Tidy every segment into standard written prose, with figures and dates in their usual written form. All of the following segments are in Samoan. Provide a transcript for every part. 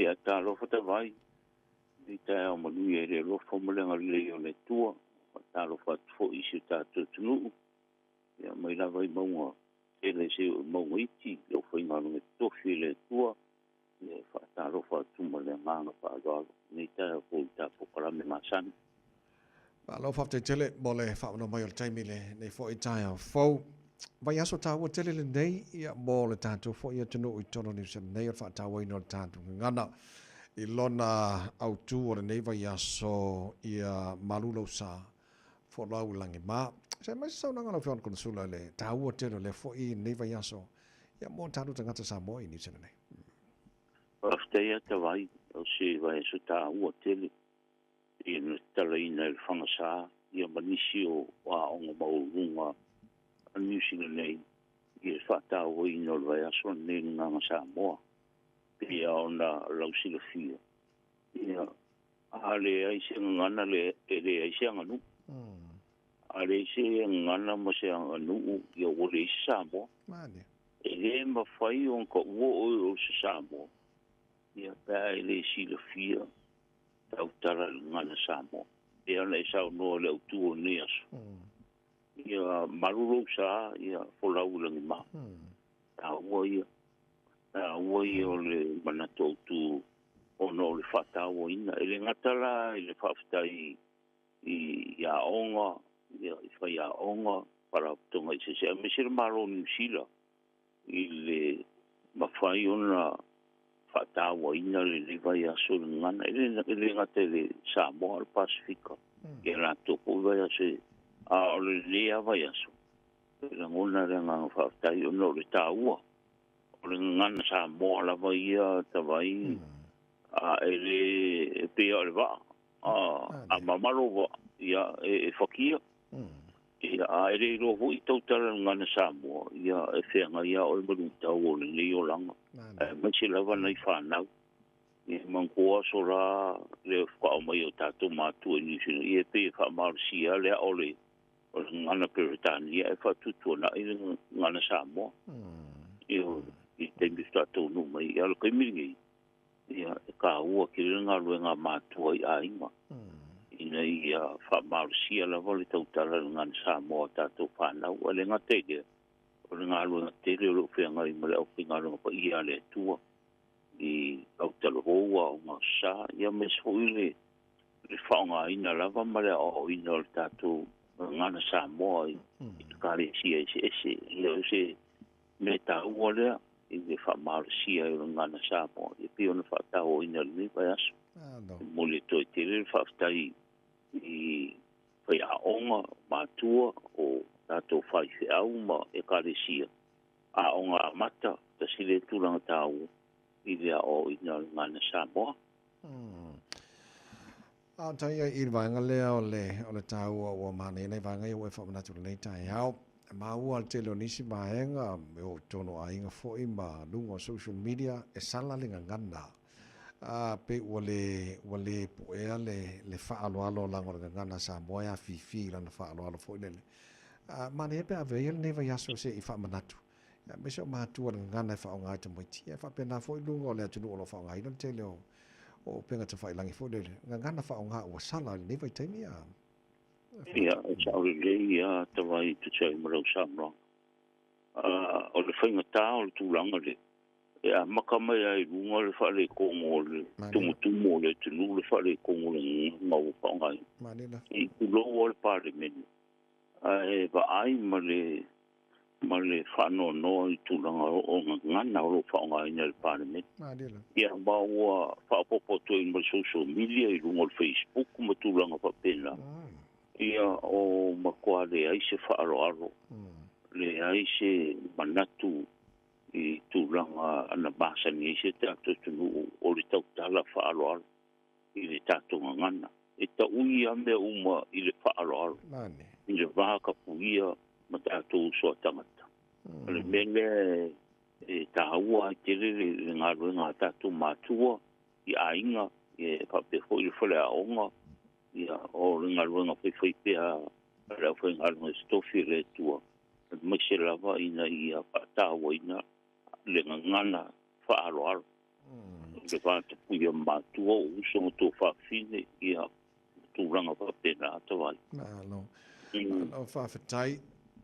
Ia talofa tavai, i taeao manuia i le alofa ma le agalelei o le Atua. Faatalofa atu foi i si o tatou atunuu, ia mai lava i mauga tele seia oo i mauga iti, le aufaigaluega totofi a le Atua. Ia e faatalofa atu ma le agaga faaaloalo i lenei taeao fou i ta polokalame masani. Malo faafetai tele mo le faaavanoa mai o le taimi i lenei foi taeao fou. Vaiaso taua tele lenei ia mo le tatou foi atunuu i totonu o Niu Sila nei o le faatauaina o le tatou gagana i lona autu o lenei vaiaso ia malu lou sa folau i lagi ma. Se aumai se saunoaga lau Afioga i le Konesula i le taua tele o lea foi lenei vaiaso ia mo tatou tagata Samoa i Niu Sila nei. Faafetai lava Tavai, o se vaiaso taua tele ia na tatalaina e le Fagasa ia ma nisi o aoga maualuluga a Niu Sila nei i le faatauaina o le vaiaso lenei i le Gagana Samoa. Pei lava ona lausilafia, ia, a leai se gagana, e leai se aganuu. A leai se gagana ma se aganuu, ia ua leai se Samoa. E le mafai ona taua oe o se Samoa, ia pe a e le silafia tautala i le gagana Samoa. Pei ona e saunoa i le autu o lenei aso, ia malu lou sa, ia folau i lagima. Taua ia. Taua ia o le manatu autu ona o le faatauaina. E le gata la i le faafetai i aoga, i faiaoga, faalapotopotoga eseese, aemaise le Malo o Niu Sila i le mafai ona faatauaina lenei vaiaso i le gagana. E le gata i le Samoa, o le Pasefika, ia latou foi vaiaso, a o lenei lava vaiaso, e lagona le agaga faafetai ona o le taua o le gagana Samoa lava ia Tavai, a e le e pei o le vaa, a mamalo vaa, ia e fakia. Ia, a e le iloa foi tautala le gagana Samoa, ia e feagai lava oe ma luitau o lenei olaga, aemaise lava nai fanau. Ia manatua aso la le faatoa mai o tatou matua i Niu Sila, ia e pei e faamalosia le ao o le gagana Peretania e faatuatuanai le gagana Samoa. Ia, i taimi faatoa taunuu mai. Ia, o le taimi lenei, ia, e taua tele le galuega a matua i aiga, ina ia faamalosia lava le tautala i le gagana Samoa a tatou fanau. Ae le gata i lea, o le galuega tele o lo o feagai ma le aufaigaluega paia a le Atua i autalavou aoga sa, ia aemaise foi le faaaogaina lava ma le aoaoina o le tatou gagana Samoa i ekalesia eseese. Ia, o se mea taua lea i le faamalosia o le gagana Samoa, e pei ona faatauaina i lenei vaiaso. E momoli atu ai tele le faafetai i faiaoga, matua o tatou faifeau ma ekalesia, aoga amata, tasi lea tulaga taua i le aoaoina o le gagana Samoa. A tai ai i le vaega lea o le taua ua manaia nai vaega ia ua e faamanatu i lenei taeao. E maua le tele o nisi vaega e oo i totonu o aiga foi ma luga o social media e sala le gagana. Pei ua le puea le faaaloalo laga o le gagana Samoa e afifi i lana faaaloalo foi lele. Manaia pe ave ia lenei vaiaso se i faamanatu. Aemaise o matua le gagana e faaaoga ai tamaiti. Ia e faapena foi luga o le atunuu o lo o faaaogaina le tele o upega tafailagi foi lele. Gagana faaaoga ua sala i lenei vaitaimi a. Ia, e sao lelei ia Tavai tusa ai ma lau saunoaga. O le faigata o le tulaga lea, e amata mai lava i luga le faaletonu o le tumutumu o le atunuu, le faaletonu o le gagana ua faaaogaina. I tulou lava le Palemene, ae vaai ma le faanoanoa i tulaga o gagana o lo o faaaogaina e le Palemene. Ia, ma ua faaopoopo atu ai ma le social media i luga o le Facebook ma tulaga faapena. Ia, o matua leai se faaaloalo, leai se manatu i tulaga na masani ai se tatou atunuu o le tautala faaaloalo i le tatou gagana. E taui lava mea uma i le faaaloalo, i le vatapuia ma tatou uso a tagata. O le mea lea e taua ai tele le galuega a tatou matua i aiga, e faapea foi le faleaoga, ia, o le galuega faifai pea a le aufaigaluega totofi a le Atua, aemaise lava ina ia faatauaina le gagana faaaloalo. Le vatapuia matua o uso ma tuafafine, ia tulaga faapena Tavai. Malo. Malo, faafetai.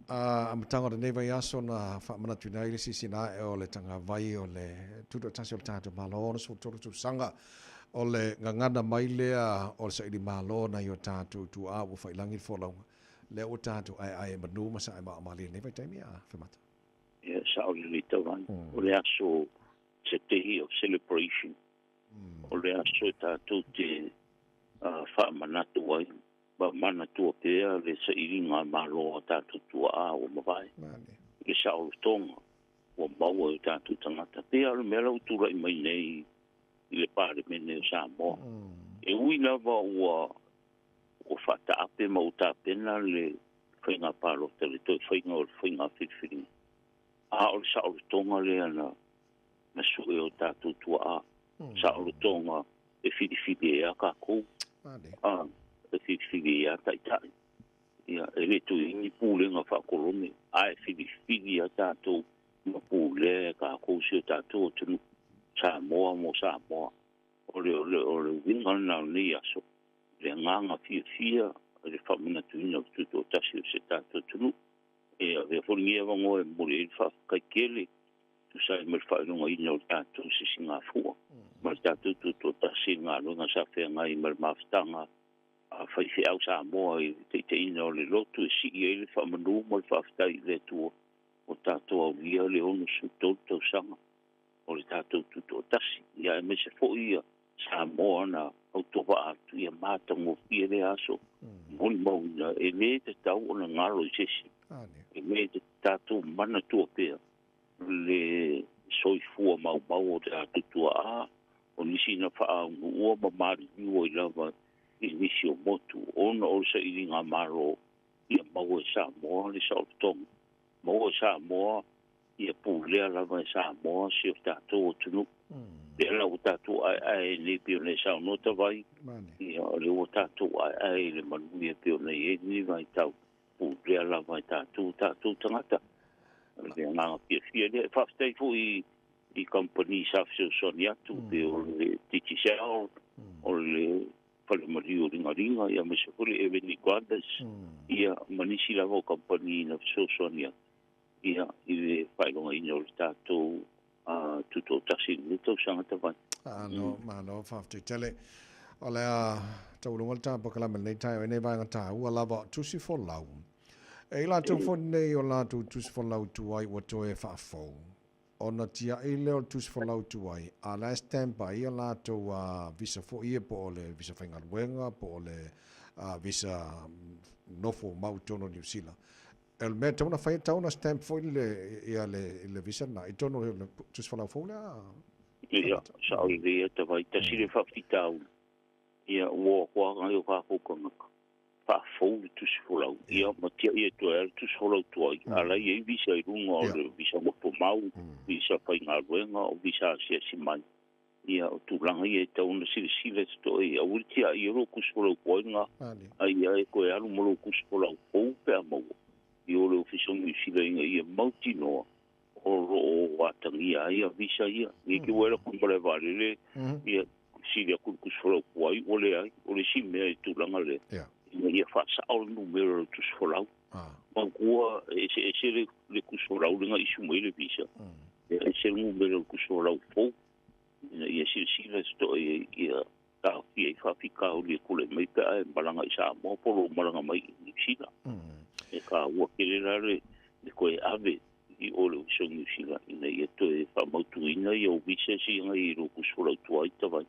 Amataga o lenei vaiaso na faamanatuina ai le silasila ae o le tagavai o le tutoatasi o le tatou Malo 63 tausaga o le gagana mai lea o le saili malo nai o tatou tuaa ua failagi le folauga lea ua tatou aeae manu ma sae maamalie lenei vaitaimi a Femata. Ia, sao lelei Tavai. O le aso, it's a day of celebration. O le aso e tatou te faamanatu ai ma manatua pea le sailiga malo a tatou tuaa ua mavae. Le saolotoga ua maua e o tatou tagata. Pei o le mea la ua tulai mai nei i le Palemene o Samoa. E ui lava ua faataape ma ua tapena le faiga palota, le toe faiga o le faiga filifiliga, a o le saolotoga lea na sue o tatou tuaa. Saolotoga e filifili e a kākou, e filifili e a taitai. Ia, e le toe ni pulega faakolone, a e filifili a tatou ma pulea e kākou si o tatou atunuu. Samoa mo Samoa. O le uiga lena o lenei aso, le agaga fiafia le faamanatuina o le tutoatasi o se tatou atunuu. E avea foi lenei avanoa e momoli ai le faafetai tele tusa ai ma le faailogaina o le tatou sisigafua ma le tatou tutoatasi i le galuega sa feagai ma le mafutaga a faifeau Samoa i le taitaiina o le lotu e sii ai le faamanu ma le faafetai i le Atua o tatou aulia le 63 tausaga o le tatou tutoatasi. Ia aemaise foi ia Samoa na autovaa atu ia matagofie lea aso. Molimauina e lē tatau ona galo i se isi. E lē tatou manatua pea le soifua maumau o tatou tuaa o nisi na faaunuua ma maliliu ai lava i nisi o motu ona o le sailiga malo ia maua e Samoa le saolotoga. Maua e Samoa ia pulea lava e Samoa si o tatou atunuu. Lea la ua tatou aeae nei pei ona e saunoa Tavai, ia o lea ua tatou aeae i le manuia pei ona i ai lenei vaitau, pulea lava e tatou tatou tagata. O le agaga fiafia lea. E faafetai foi i kamupani sa fesoasoani atu pei o le Digicel, o le Falemaliu o Ligaliga, ia aemaise foi le Everly Brothers, ia ma nisi lava o kamupani na fesoasoani atu ia i le faailogaina o le tatou tutoatasi i lenei tausaga Tavai. Malo, malo, faafetai tele. O le a tauluga le tapokalamu i lenei taeao i nei vaega taua lava o tusi folau. E i latou foi nei o latou tusi folau tuai ua toe faafou. Ona tiai lea o le tusi folau tuai, a la e stamp ai ia latou visa foi ia po o le visa faigaluega, po o le visa nofo mau i totonu o Niu Sila. E o le mea e tatau ona fai, e tatau ona stamp foi le, ia le visa lena i totonu o le tusi folau fou lea. Ia, sao lelei a Tavai, tasi le faafitauli. Ia, ua o atu lava nai o tatou tagata faafou le tusi folau. Ia, ma tiai atu ai le tusi folau tuai, a la e i ai visa i luga o le visa nofo mau, visa faigaluega, o visa asiasi mai. Ia, o tulaga ia e tatau ona silasila totoa i ai. Aua le tiai o lou tusi folau tuai lena, a ia e toe alu ma lou tusi folau fou pe a maua i o le Ofisa o Niu Sila ina ia mautinoa o loo atagia ai ia visa ia. Nei te ua ela ku malae vaalele, ia sili atu le tusi folau tuai ua leai. O le isi mea i tulaga lea, ina ia faasao le numera o le tusi folau. Manatua e eseese le tusi folau lea na issue mai le visa, e ese le numera o le tusi folau fou, ina ia silasila totoa i ai ia taofia ai faafitauli e tulai mai pe a e malaga i Samoa po o lou malaga mai i Niu Sila. E taua tele la le toe ave i o le Ofisa o Niu Sila ina ia toe faamautuina ia o visa sia i lou tusi folau tuai Tavai.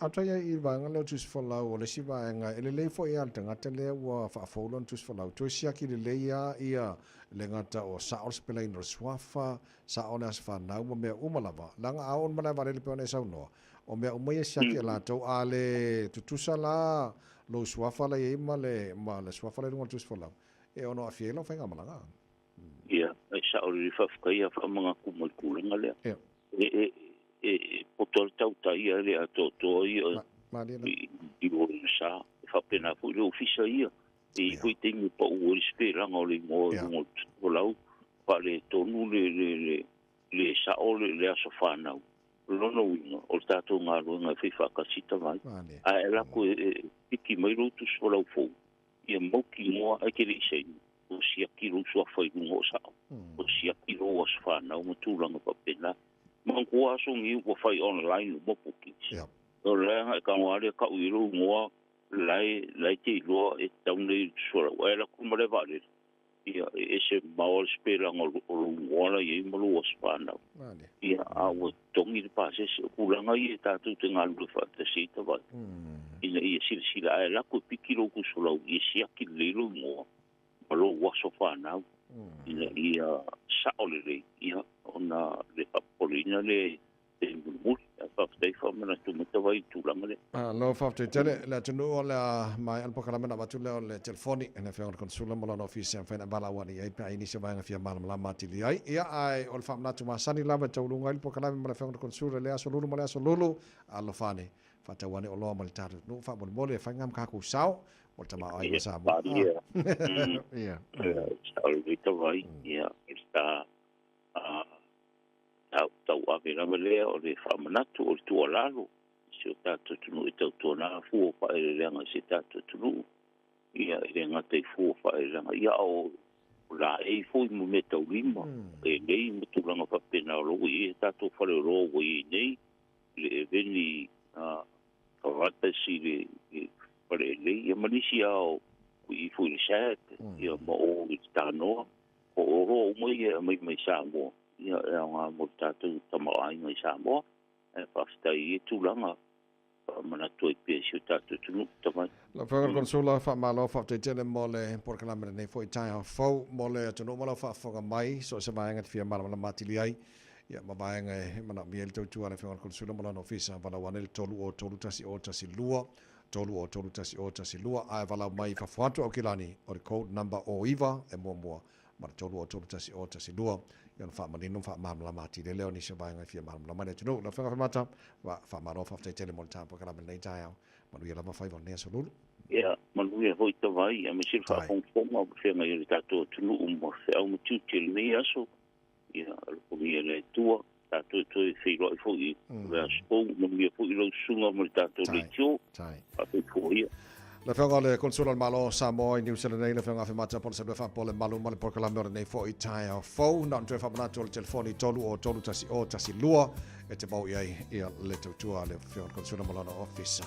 A toe ai i le vaega lea o tusi folau, o le isi vaega, e lelei foi lava le tagata lea ua faafou lona tusi folau, toe siaki lelei lava ia le gata o sao le sepelaina o le suafa, sao le aso fanau ma mea uma lava. Leaga a oo i le malae vaalele pei ona e saunoa, o mea uma ia e siaki e latou, a le tutusa la lou suafa la i ai ma le suafa la i luga o le tusi folau, e ono aafia ai lau faigamalaga. Ia, e sao lelei, faafetai a faamanatu mai le tulaga lea. E poto le tautai ia le atoatoa ia i o le sa. E faapena foi le ofisa ia. E i foi taimi pau o le sepelaga o le igoa i luga o le tusi folau, faaletonu le sao le aso fanau. Lona uiga, o le tatou galuega e faifaatasi tavai. Ae e alu atu e piki mai lou tusi folau fou, ia mautinoa ae te le i saini, ua siaki lou suafa i luga o sao, ua siaki lou aso fanau ma tulaga faapena. Manatua aso nei ua fai online uma bookings. O le aga e tago lava lea tau i ai lou igoa, la e te iloa e tatau nei i le tusi folau. Ae alu atu i le malae vaalele, ia e ese mamao le sipelaga o lou igoa la i ai ma lou aso fanau. Ia, a ua totogi le pasese. O tulaga ia e tatou te galulue faatasi ai tavai, ina ia silasila ae alu atu e piki lou tusi folau, ia siaki lelei lou igoa ma lou aso fanau, ina ia sao lelei, ia, ona le faapopoleina lea i taimi mulimuli. Ae faafetai faamanatu mai tavai i le tulaga lea. Malo faafetai tele le atunuu o le a maea le polokalame ona avatu lea o le telefoni i le Afioga i le Konesula ma lona ofisa e mafai ona e valaau ane i ai pe a i ai nisi o vaega fia malamalama atili ai. Ia, ae o le faamanatu masani lava e tauluga ai le polokalame ma le Afioga i le Konesula i lea aso Lulu ma le aso Lulu. Alofa ane, faatau ane oloa ma le tatou atunuu faamolemole e fai ngā ma kākou sao mo le tamaoaiga o Samoa. Ia, ia. Sao lelei tavai, ia, o le ta tauave lava lea o le faamanatu o le tuualalo i si o tatou atunuu e tautuana fua o faaeleeleaga i si o tatou atunuu. Ia, e le gata i fua o faaeleeleaga, ia, a o laei foi ma meataulima, elei ma tulaga faapena o lo o ua i ai tatou faleoloa ua i ai nei, le eveni Kavatas i le fale elei, ia ma nisi lava o i foi i le SAD, ia ma o i le Tanoa. O oloa uma ia e aumai mai Samoa, ia e aoga mo le tatou tamaoaiga i Samoa. Ae faafetai i ia tulaga, faamanatu ai pea i si o tatou atunuu tavai. Lau Afioga i le Konesula, faamalo faafetai tele mo le polokalame lenei foi taeao fou mo le atunuu ma lau faafofoga mai, so o se vaega e te fia malamalama atili ai, ia ma vaega e manaomia ai le tautua a le Afioga i le Konesula ma lona ofisa, valaau ane i le 303 1012, 303 1012, ae valaau mai i fafo atu Aukilani, o le code number 09 e muamua ma le 303 1012, ia ona faamanino ma faamalamalama atili ai lea o nisi o vaega e fia malamalama ai le atunuu. Lau Afioga Afemata, faamalo faafetai tele mo le polokalame lenei taeao. Manuia lava faiva o lenei aso Lulu. Ia, manuia foi tavai, aemaise le faafogafoga o feagai ai le tatou atunuu ma feau ma tiute i lenei aso. Ia, alofagia e le Atua, tatou toe feiloai foi i le aso fou. Manuia foi lau susuga ma le tatou leitio. Faasoifua ia. Le Afioga o le Konesula o le Malo o Samoa i Niu Sila nei, le Afioga Afemata Poloselu e faapoa le malu ma le polokalame o lenei foi taeao fou. Na ona toe faamanatu o le telefoni 303 10 12 e te mau i ai ia le tautua a le Afioga o le Konesula ma lona ofisa.